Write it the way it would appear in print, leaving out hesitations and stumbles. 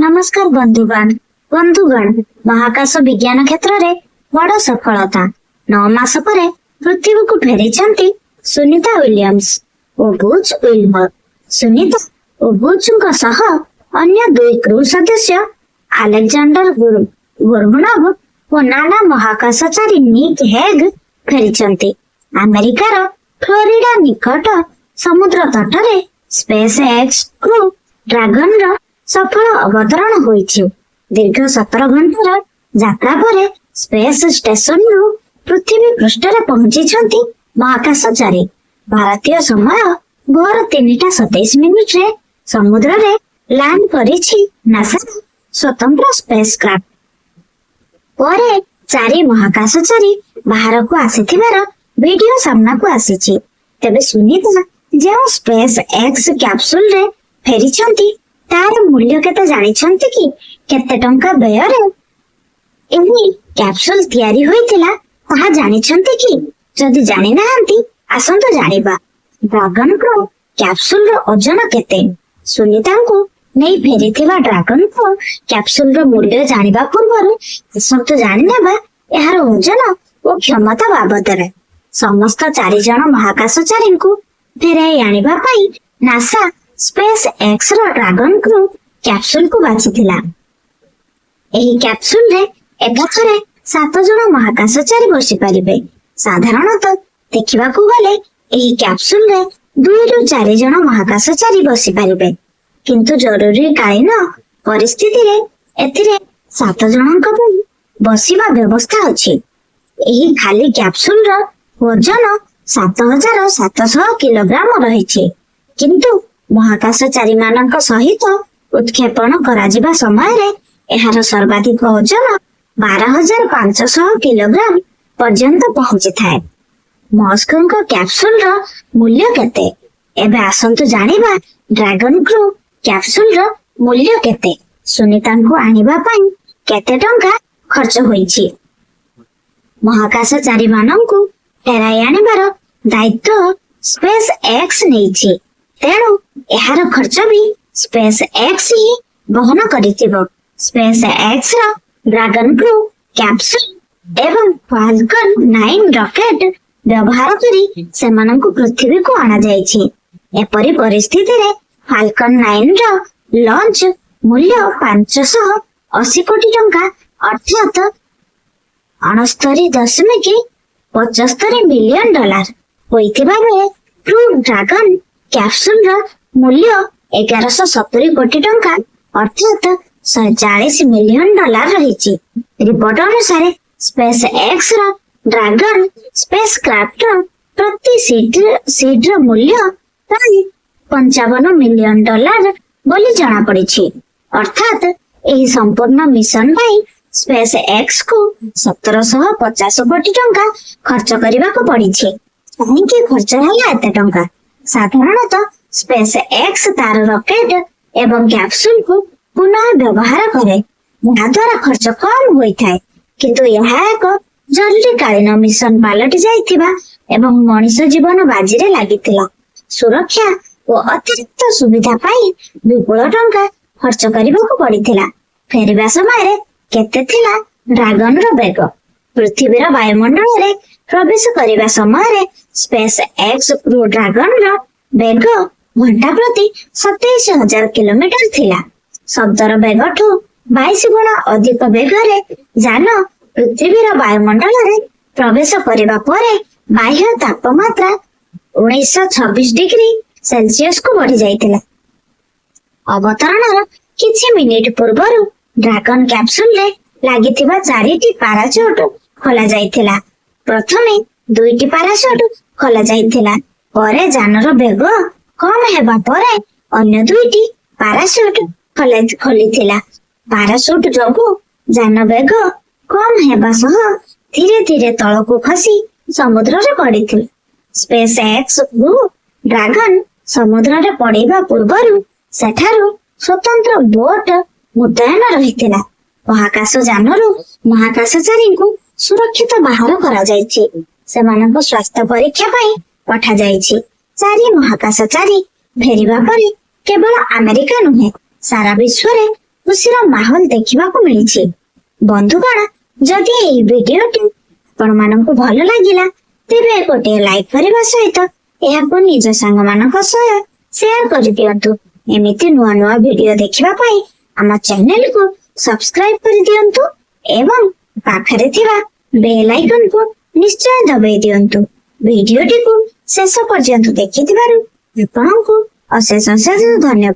ନମସ୍କାର ବନ୍ଧୁଗଣ। ବନ୍ଧୁଗଣ, ମହାକାଶ ବିଜ୍ଞାନ କ୍ଷେତ୍ରରେ ବଡ ସଫଳତା। 9 ମାସ ପରେ ପୃଥିବୀକୁ ଫେରିଛନ୍ତି ସୁନିତା ୱିଲିୟମ୍ସ ଓ ବୁଚ୍ ୱିଲମୋର। ସୁନିତା ଓ ବୁଚଙ୍କ ସହ ଅନ୍ୟ ଦୁଇ କ୍ରୁ ସଦସ୍ୟ ଆଲେକ୍ଜାଣ୍ଡର ଗୋର୍ବୁନୋଭ ଓ ନାସା ମହାକାଶଚାରୀ ନିକ୍ ହେଗ ଫେରିଛନ୍ତି। ଆମେରିକାର ଫ୍ଲୋରିଡା ନିକଟ ସମୁଦ୍ର ତଟରେ ସ୍ପେସ୍ ଏକ୍ସ କ୍ରୁ ଡ୍ରାଗନର ସଫଳ ଅବତରଣ ହୋଇଛି। ଦୀର୍ଘ 17 ଘଣ୍ଟାର ଯାତ୍ରା ପରେ ସ୍ପେସ୍ ଷ୍ଟେସନରୁ ପୃଥିବୀ ପୃଷ୍ଠରେ ପହଞ୍ଚିଛନ୍ତି ମହାକାଶଚାରୀ। ଭାରତୀୟ ସମୟ ଭୋର 3ଟା 27 ମିନିଟରେ ସମୁଦ୍ରରେ ଲ୍ୟାଣ୍ଡ କରିଛି ନାସାର ସ୍ୱତନ୍ତ୍ର ସ୍ପେସ୍ କ୍ରାଫ୍ଟ। ପରେ ଚାରି ମହାକାଶଚାରୀ ବାହାରକୁ ଆସିଥିବାର ଭିଡିଓ ସାମ୍ନାକୁ ଆସିଛି। ତେବେ ସୁନିତା ଯେଉଁ ସ୍ପେସ୍ ଏକ୍ସ କ୍ୟାପସୁଲରେ ଫେରିଛନ୍ତି, ତାର ମୂଲ୍ୟ କେତେ ଜାଣିଛନ୍ତି କି? କେତେ ଟଙ୍କା ବ୍ୟୟରେ ଏହି କ୍ୟାପସୁଲ ତିଆରି ହୋଇଥିଲା, ତାହା ଜାଣିଛନ୍ତି କି? ଯଦି ଜାଣିନାହାନ୍ତି, ଆସନ୍ତୁ ଜାଣିବା। ଡ୍ରାଗନ କ୍ରୁ କ୍ୟାପସୁଲର ଓଜନ କେତେ? ସୁନିତାଙ୍କୁ ନେଇ ଫେରିଥିବା ଡ୍ରାଗନ କ୍ରୁ କ୍ୟାପସୁଲର ମୂଲ୍ୟ ଜାଣିବା ପୂର୍ବରୁ ଆସନ୍ତୁ ଜାଣିନେବା ଏହାର ଓଜନ ଓ କ୍ଷମତା ବାବଦରେ। ସମସ୍ତ ଚାରି ଜଣ ମହାକାଶଚାରୀଙ୍କୁ ଫେରାଇ ଆଣିବା ପାଇଁ ନାସା ସ୍ପେସ୍ ଏକ୍ସ ର ଡ୍ରାଗନ କ୍ରୁ କ୍ୟାପସୁଲକୁ ବାଛିଥିଲା। ଏହି କ୍ୟାପସୁଲରେ ଏକାଥରେ ସାତ ଜଣ ମହାକାଶଚାରୀ ବସିପାରିବେ। ସାଧାରଣତଃ ଦେଖିବାକୁ ଗଲେ ଏହି କ୍ୟାପସୁଲରେ ଦୁଇରୁ ଚାରି ଜଣ ମହାକାଶଚାରୀ ବସିପାରିବେ, କିନ୍ତୁ ଜରୁରୀକାଳୀନ ପରିସ୍ଥିତିରେ ଏଥିରେ ସାତ ଜଣଙ୍କ ପାଇଁ ବସିବା ବ୍ୟବସ୍ଥା ଅଛି। ଏହି ଖାଲି କ୍ୟାପସୁଲର ଓଜନ 7700 କିଲୋଗ୍ରାମ ରହିଛି, କିନ୍ତୁ ମହାକାଶଚାରୀମାନଙ୍କ ସହିତ ଉତ୍କ୍ଷେପଣ କରାଯିବା ସମୟରେ ଏହାର ସର୍ବାଧିକ ଓଜନ 12,500 କିଲୋଗ୍ରାମ ପର୍ଯ୍ୟନ୍ତ ପହଞ୍ଚିଥାଏ। ମସ୍କଙ୍କ କ୍ୟାପସୁଲର ମୂଲ୍ୟ କେତେ? ଏବେ ଆସନ୍ତୁ ଜାଣିବା ଡ୍ରାଗନ କ୍ରୁ କ୍ୟାପସୁଲର ମୂଲ୍ୟ କେତେ। ସୁନିତାଙ୍କୁ ଆଣିବା ପାଇଁ କେତେ ଟଙ୍କା ଖର୍ଚ୍ଚ ହୋଇଛି? ମହାକାଶଚାରୀମାନଙ୍କୁ ଫେରାଇ ଆଣିବାର ଦାୟିତ୍ୱ ସ୍ପେସ୍ ଏକ୍ସ ନେଇଛି, ତେଣୁ ଏହାର ଖର୍ଚ୍ଚ ବି ସ୍ପେସ୍ ଏକ୍ସ ହିଁ ବହନ କରିଥିବ। ସ୍ପେସ୍ ଏକ୍ସ ର ଡ୍ରାଗନ କ୍ରୁ କ୍ୟାପସୁଲ ଏବଂ ଫାଲକନ 9 ରକେଟ ବ୍ୟବହାର କରି ସେମାନଙ୍କୁ ପୃଥିବୀକୁ ଅଣାଯାଇଛି। ଏପରି ପରିସ୍ଥିତିରେ ଫାଲକନ 9 ର ଲଞ୍ଚ ମୂଲ୍ୟ 580 କୋଟି ଟଙ୍କା, ଅର୍ଥାତ୍ 69.75 ମିଲିୟନ ଡଲାର ହୋଇଥିବା ବେଳେ କ୍ରୁ ଡ୍ରାଗନ କ୍ୟାପସୁଲର ମୂଲ୍ୟ 1170 କୋଟି ଟଙ୍କା, ଅର୍ଥାତ୍ 140 ମିଲିୟନ ଡଲାର ରହିଛି। ରିପୋର୍ଟ ଅନୁସାରେ ସ୍ପେସ୍ ଏକ୍ସ ର ଡ୍ରାଗନ ସ୍ପେସ୍ କ୍ରାଫ୍ଟର ପ୍ରତି ସିଟ୍ର ମୂଲ୍ୟ ପ୍ରାୟ 55 ମିଲିୟନ ଡଲାର ବୋଲି ଜଣାପଡିଛି। ଅର୍ଥାତ୍ ଏହି ସମ୍ପୂର୍ଣ୍ଣ ମିଶନ ପାଇଁ ସ୍ପେସ୍ ଏକ୍ସ କୁ 1750 କୋଟି ଟଙ୍କା ଖର୍ଚ୍ଚ କରିବାକୁ ପଡିଛି। କାହିଁକି ଖର୍ଚ୍ଚ ହେଲା ଏତେ ଟଙ୍କା? ସାଧାରଣତଃ ସ୍ପେସ୍ ଏକ୍ସ ତାର ରକେଟ ଏବଂ କ୍ୟାପସୁଲକୁ ପୁନଃ ବ୍ୟବହାର କରେ, ଯାହାଦ୍ୱାରା ଖର୍ଚ୍ଚ କମ ହୋଇଥାଏ। କିନ୍ତୁ ଏହା ଏକ ଜରୁରୀକାଳୀନ ମିଶନ ପାଲଟି ଯାଇଥିବା ଏବଂ ମଣିଷ ଜୀବନ ବାଜିରେ ଲାଗିଥିଲା। ସୁରକ୍ଷା ଓ ଅତିରିକ୍ତ ସୁବିଧା ପାଇଁ ବିପୁଳ ଟଙ୍କା ଖର୍ଚ୍ଚ କରିବାକୁ ପଡିଥିଲା। ଫେରିବା ସମୟରେ କେତେ ଥିଲା ଡ୍ରାଗନର ବେଗ? ପୃଥିବୀର ବାୟୁମଣ୍ଡଳରେ ପ୍ରବେଶ କରିବା ସମୟରେ ସ୍ପେସ୍ ଏକ୍ସ କ୍ରୁ ଡ୍ରାଗନର ବେଗ ଘଣ୍ଟା ପ୍ରତି 27,000 କିଲୋମିଟର ଥିଲା। ଶବ୍ଦର ବେଗଠୁ 22 ଗୁଣ ଅଧିକ ବେଗରେ ଯାନ ପୃଥିବୀର ବାୟୁମଣ୍ଡଳରେ ପ୍ରବେଶ କରିବା ପରେ ବାହ୍ୟ ତାପମାତ୍ରା 1926 ଡିଗ୍ରୀ ସେଲସିୟସକୁ ବଢି ଯାଇଥିଲା। ଅବତରଣର କିଛି ମିନିଟ ପୂର୍ବରୁ ଡ୍ରାଗନ କ୍ୟାପସୁଲରେ ଲାଗିଥିବା ଚାରିଟି ପାରାଚୁଟ ଖୋଲା ଯାଇଥିଲା। ପ୍ରଥମେ ଦୁଇଟି ପାରାଚୁଟ ଖୋଲା ଯାଇଥିଲା। ପରେ ଯାନର ବେଗ କମ ହେବା ପରେ ଅନ୍ୟ ଦୁଇଟି ପାରାଚୁଟ ଖୋଲିଥିଲା। ପାରାଚୁଟ ଯୋଗୁ ଯାନ ବେଗ କମ ହେବା ସହ ଧୀରେ ଧୀରେ ତଳକୁ ଖସି ସମୁଦ୍ରରେ ପଡିଥିଲା। ସ୍ପେସ୍ ଏକ୍ସ କ୍ରୁ ଡ୍ରାଗନ ସମୁଦ୍ରରେ ପଡିବା ପୂର୍ବରୁ ସେଠାରୁ ସ୍ୱତନ୍ତ୍ର ବୋଟ ମୁତୟନ ରହିଥିଲା। ମହାକାଶ ଯାନରୁ ମହାକାଶଚାରୀଙ୍କୁ ସୁରକ୍ଷିତ ବାହାର କରାଯାଇଛି। ସେମାନଙ୍କ ସ୍ୱାସ୍ଥ୍ୟ ପରୀକ୍ଷା ପାଇଁ ପଠାଯାଇଛି। ଚାରି ମହାକାଶଚାରୀ ଫେରିବା ପରେ କେବଳ ଆମେରିକା ନୁହେଁ, ସାରା ବିଶ୍ୱରେ ଖୁସିର ମାହୋଲ ଦେଖିବାକୁ ମିଳିଛି। ବନ୍ଧୁଗଣ, ଯଦି ଏହି ଭିଡିଓଟି ଆପଣମାନଙ୍କୁ ଭଲ ଲାଗିଲା, ତେବେ ଗୋଟିଏ ଲାଇକ୍ କରିବା ସହିତ ଏହାକୁ ନିଜ ସାଙ୍ଗମାନଙ୍କ ସହ ସେୟାର କରିଦିଅନ୍ତୁ। ଏମିତି ନୂଆ ନୂଆ ଭିଡିଓ ଦେଖିବା ପାଇଁ ଆମ ଚ୍ୟାନେଲକୁ ସବସ୍କ୍ରାଇବ କରିଦିଅନ୍ତୁ ଏବଂ ପାଖରେ ଥିବା ବେଲ୍ ଆଇକନକୁ ନିଶ୍ଚୟ ଦବାଇ ଦିଅନ୍ତୁ। ଭିଡିଓଟିକୁ ଶେଷ ପର୍ଯ୍ୟନ୍ତ ଦେଖିଥିବାରୁ ଆପଣଙ୍କୁ ଅଶେଷ ଅଶେଷ ଧନ୍ୟବାଦ।